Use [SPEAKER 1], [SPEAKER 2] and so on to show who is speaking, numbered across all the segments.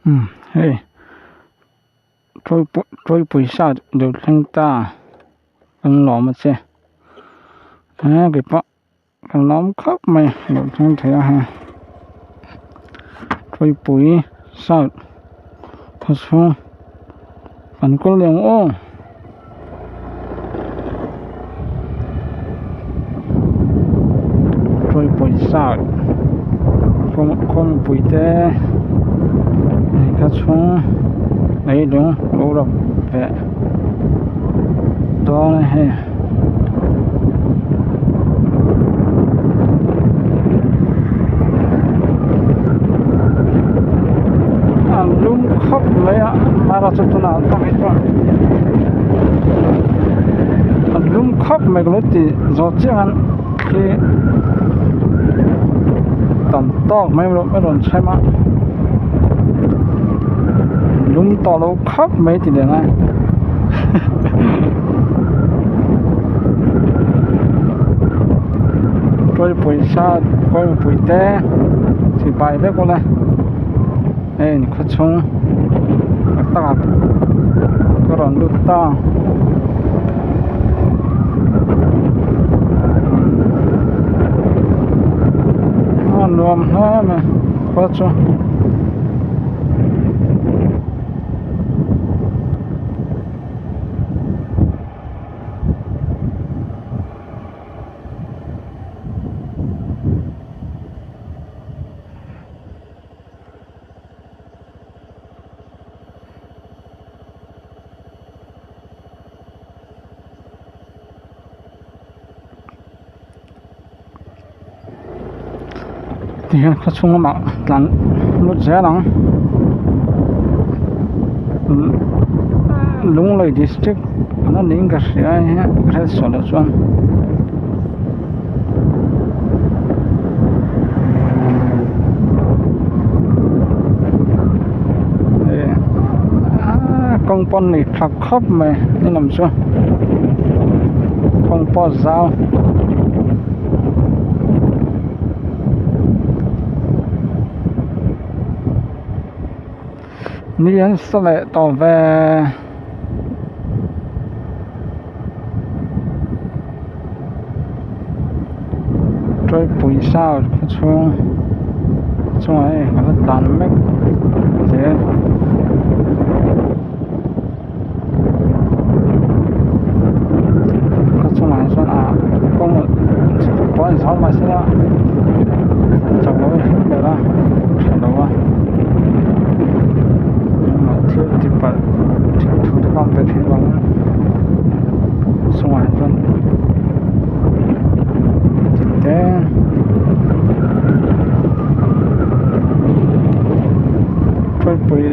[SPEAKER 1] Umm hei tawipui sa lo thleng ta kan lawm a che he keipawh ka lawm khawp mai lo thleng thei a hei tawipui sa khawchhung kan kawl leh ang aw. Tawipui sa kawngpui te ka chhung leilung lo rap ve dawn a hei. A lum khawp mai a mara chu tunah tak hi chuan a lum khawp mai ka lo ti zawh chiah ang khi tam tawk mai a rawn chhem a lum tawh lo khawp mai ti leh ngai Tawipawisa kawngpui te sipai vek ula hei khaw chhung tak tak ah ka rawn lut ta a nuam hle mai khua chu. Tihian khaw chhung lamah tlan lut zel ang Lunglei district an a niin ka hria a hei ka hriat sual loh chuan. Kawng pawn nei tha khawp mai ni lam chu kawng pawh a zau. Ni an sa leh tawh ve. Tawipui sa khaw chhung chungah hei a la tlan mek zel. Khaw chungah chuan ah kawng pawh a inzau mahse a chak lo a him ber a tha lo a thil ti palh thil thu te pawh an pe thin avangin chungah chuan ti te tawipui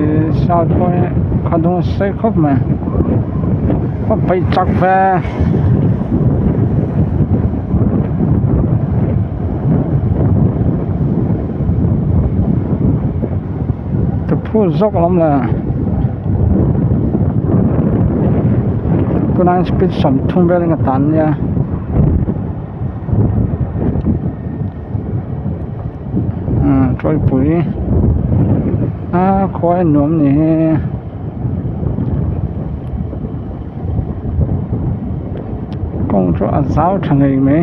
[SPEAKER 1] side pawh hi khaw dung a sei khawp mai a peih chak ve. Ka phur zawk alawm le tunah speed 30 velin ka tan ania umm tawipui a khua hi nuam ni hi kawng chu a zau tha ngei mai.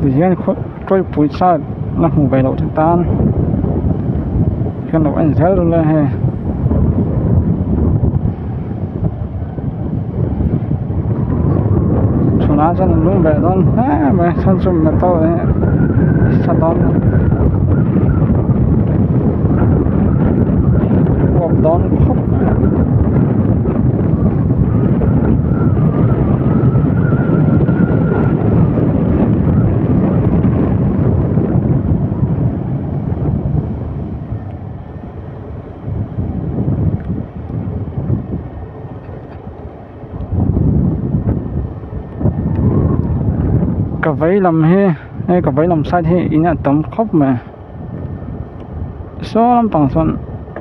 [SPEAKER 1] Tihian khaw tawipui chart la hmu ve loh te tan hian lo en zel dawn ila hei chhunah chuan an lung leh dawn hle mai chhan chu metal hi sa dawn uap dawn khawp mai. Ka vei lam hi hei ka vei lam side hi in a tam khawp mai saw lampang sawn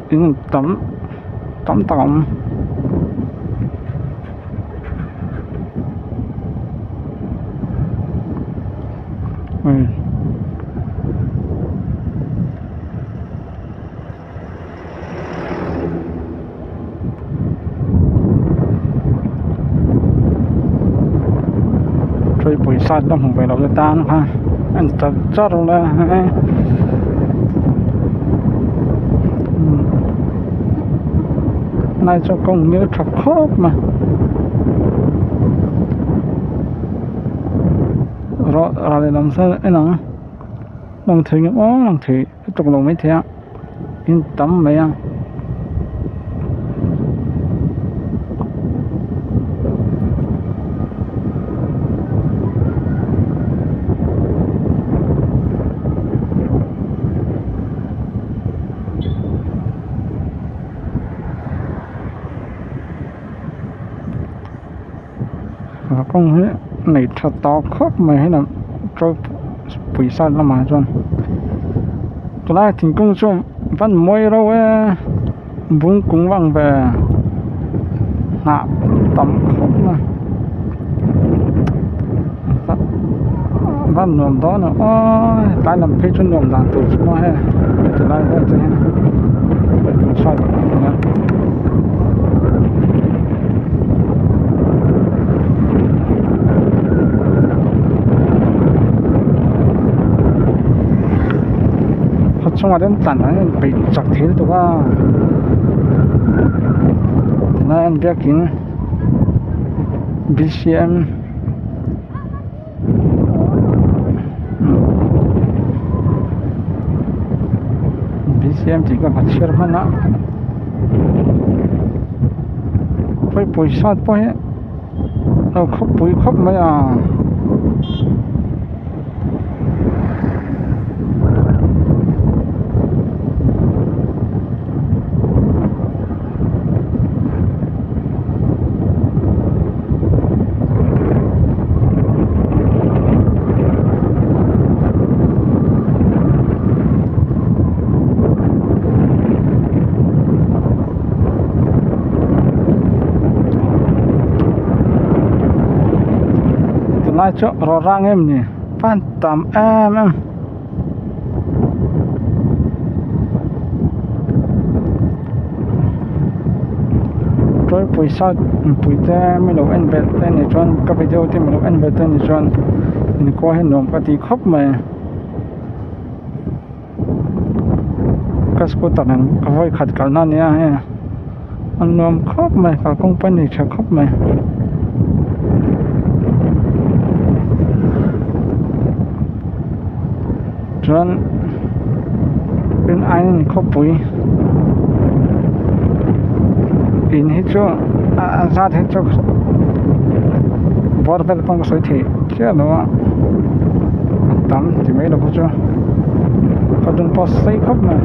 [SPEAKER 1] in tam tam tak a awm. side la hmu ve lo te tan kha en char char ula hei lai chu kawng ngil tha khawp mai rawh ral lehlam sawn en ang lang thei ngawt aw lang thei lutuk lo maithei a in tam mai a. Kawng hi nei tha tawk khawp mai hei lam pawisa lamah chuan tunlai thingkung chu van mawi reuh e bung kung vang ve hnah tam khawp mai van nuam dawn ang aw tlai lam phei chu nuam dan tur chu maw hei ti lai vel te hian Khaw chungah te tlan an inpeih chak thei lutuk a tunah hian biakin B_C_M B_C_M tih ka chhiar hman a khawi pawisa pawh hi a khawpui khawp mai a. Tunlai chu rawh rang em ni pan tam em em. Tual pawisa mipui te mi lo en belh te ni chuan ka video te mi lo en belh te ni chuan inkhua hi nuam ka ti khawp mai ka scooter nen ka vawi khat kalna a nia hei a nuam khawp mai kalkawng pawh a ni tha khawp mai. Chuan in aiin khawpui in hi chu a zat hi chu bawr vel pawh ka sawi thei chiah lo a a tam ti mai lo pawh chu ka dum pawh a sei khawp mai.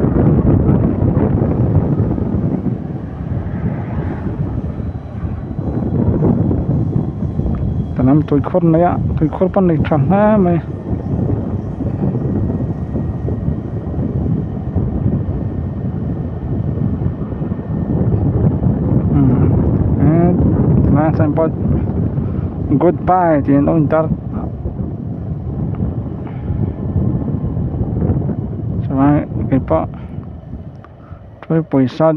[SPEAKER 1] Lam tuikhur mai a tuikhur pawh nei tha hle mai. Tunah chuan pawh goodbye tih an lo intar chuan keipawh pawisa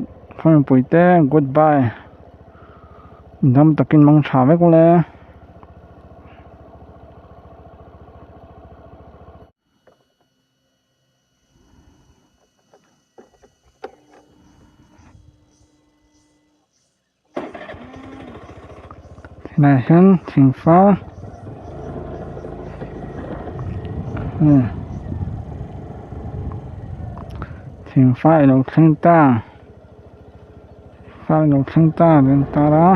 [SPEAKER 1] mipui te goodbye. Dam takin mang tha vek ule. Helai hian thing far thing far ilo thleng ta. Far lo thleng ta a rawn tar a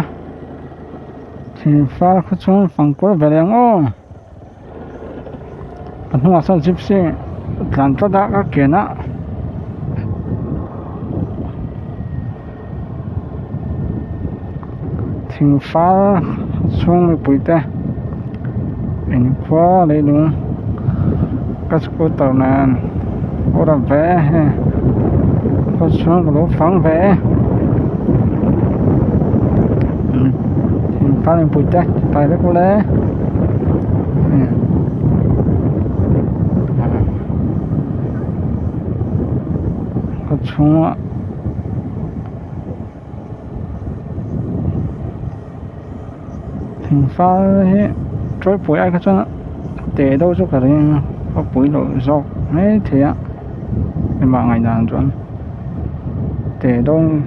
[SPEAKER 1] thing far khaw chhung fangkual ve leh ang aw a hnungah sawn gypsy tlan tlat a ka ken a thing far chhung mipui te inkhua leilung ka scooter nen awr a ve hei khaw chhung ka lo fang ve e thingtlang mipui te tlai vek ule khaw chhungah. Thingfal hi tawipui ai kha chuan. Te deuh chu ka ring a pui loh zawk mai thei a engmah ngaihdan chuan te dawng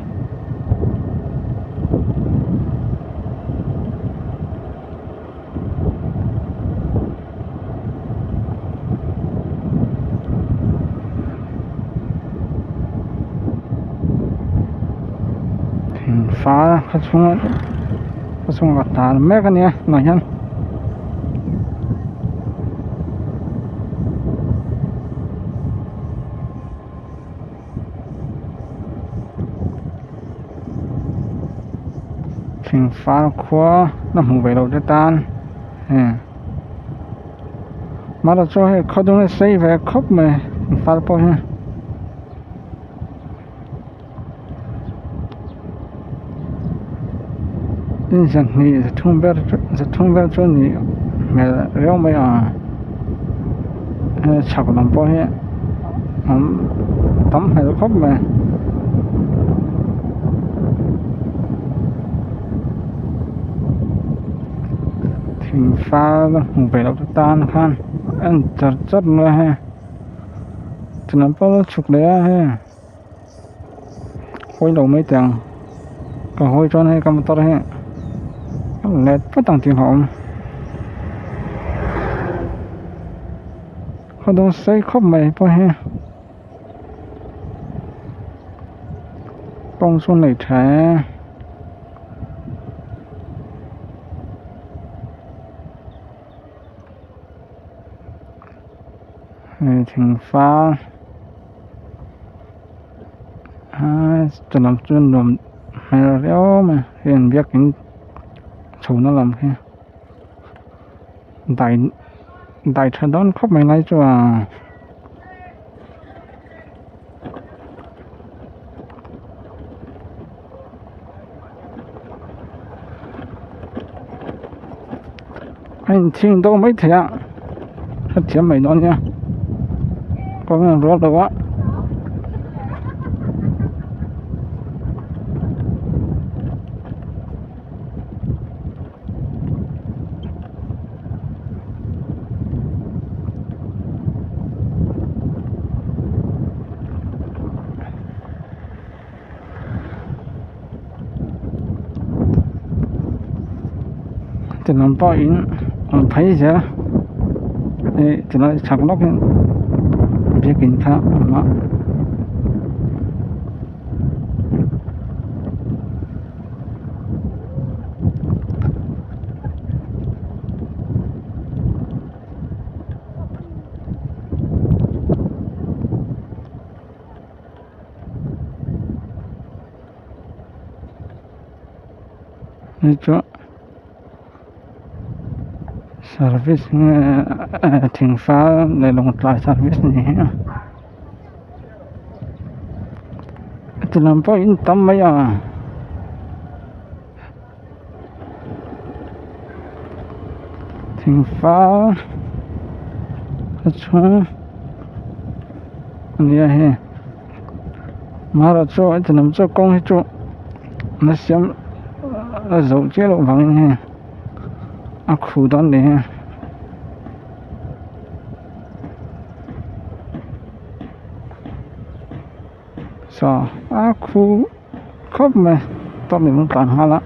[SPEAKER 1] Thingfal khaw chhunga khaw chhunga ka tlan mek a nia tunah hian. Thingfal khua la hmuh ve loh te tan heng mahla chu hei khaw dung hi sei ve khawp mai thingfal pawh hi. Zahnih zathum vel zathum vel chu a nih hmel riau mai a hei chhak lam pawh hi awm tam hmel khawp mai. Thing fal hmu ve loh te tan khan a en char char mai a hei chulai pawh a chhuk leh a hei. Hawi lo mai teh ang ka hawi chuan hei ka motor hi a let vat ang tih a awm khaw dawng sei khawp mai pawh hi kawng chu a nei tha e. Hei thingfal chu lam chu nuam hmel viau mai hei an biakin chhohna lam khi dai dai tha dawn khawp mai lai chu a. A inchhing deuh mai thei a hrethiam mai dawn nia kawng a rual lo a. Ti lam pawh in awm phei zel a ih tilai chhak lawk hian biakin kha a awm a. Hei chu service nge thingfal leh lawngtlai service ni hi a heti lam pawh in tam mai a. Thingfal a chhung a nia hei amaherawhchu heti lam chu kawng hi chu la siam la zawh chiah loh vangin hei a khuh dawn ni hi. Saw a khu khawp mai tawp ni mun tlan nghal a.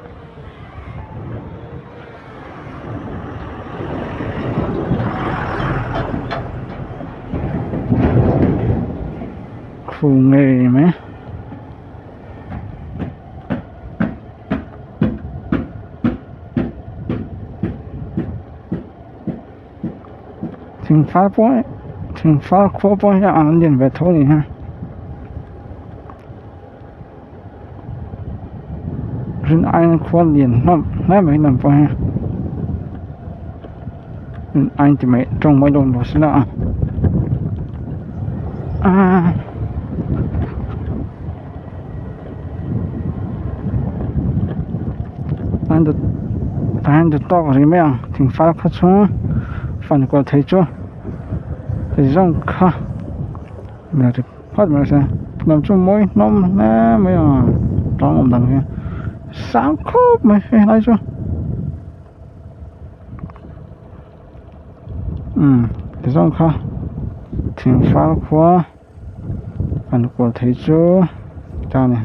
[SPEAKER 1] Khu ngei mai. Thingfal pawh thingfal khua pawh hi an lian ve tho a ni a rin aiin khua lian hlawm hle mai lam pawh hi rin aiin ti mai tawng mai dawn lo sela a aaa. Tah hian duhtawk rih mai ang thingfal kha chu fan kual thei chu ti zawng kha ri phawt mai se lam chu mawi hlawm hle mai a tang awm dan hi sang khawp mai hei helai chu. Umm tizawng kha thingfal khua kan kual thei chu ta a ni.